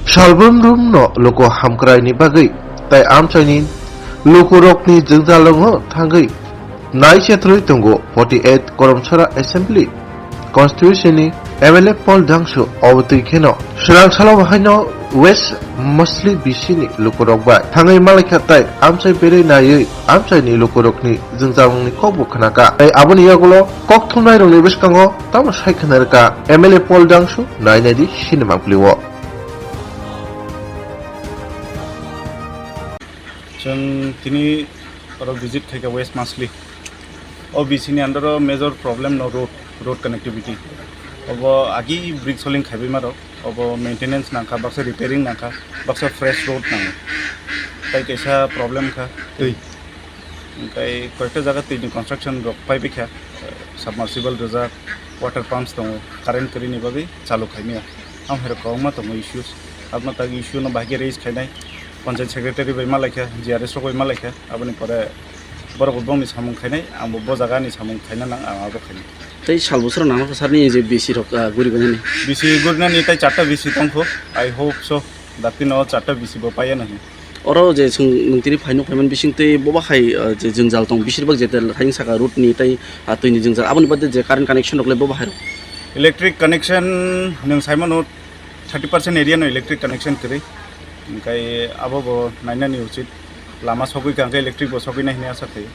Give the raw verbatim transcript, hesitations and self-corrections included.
Salbrum rumno luku hamkraini bagwi tai amchaini lukurokni jwngjalrokno thangwi naisetrwi tongo forty eight Koromsora Assembly Constituency ni M L A Paul Dangsu. Obotwi kheno swrang salo haino West Masli B C ni lukurok bai thangwi malaikha tai amchai berwi naiwi amchaini lukurokni jwngjalrokni kokbo khnaka. Tai aboni yagulo kok thumnairokni bwskango tamo sai khna rwkha M L A Paul Dangsu, nainai di sinima klibo. Chwng tini oro visit khaikha West Masli. O B C ni under o major problem no road, road connectivity. Obo agi brick soling khaibai maro, obo maintenance nangkha, baksa repairing nangkha, baksa fresh road nango. Tai kaisa problem kha twi. Hingkai koyekta jaga twi ni construction rok paibai kha, submersible rijak, water pumps tongo, current kwrwi ni bagwi chalu khaimaya. Ang hai rok kwbangma tongo issues. Abno tak issue no bahai khe raise khainai, panchayat secretary bai malaikha, G R S rok bai malaikha. Aboni pore borok bo bongni samung khainai, ang bo bo jaga ni samung khaina nang, ang abo khainai. Tei sal bosoro nangkha sir ni je B C rok, ah, guri gani ni? B C guri nani tai charta B C tongkho. I hope so. Dakti no charta B C bo paiya nahi. Oro je chwng nwng tini phai nuk phaiman bising tei bo bahai, ah, je jwngjal tong bisir bak je tel hayung saka road ni tei, ah, twi ni jwngjal. Aboni bade je current connection rok le bo bahai rok. Electric connection nwng saimano thirty percent area no electric connection kwrwi. Hingkai abo bo nainani uchit. Lama sogwi kha hingke electric bo sogwi nai hinwi asa khaio.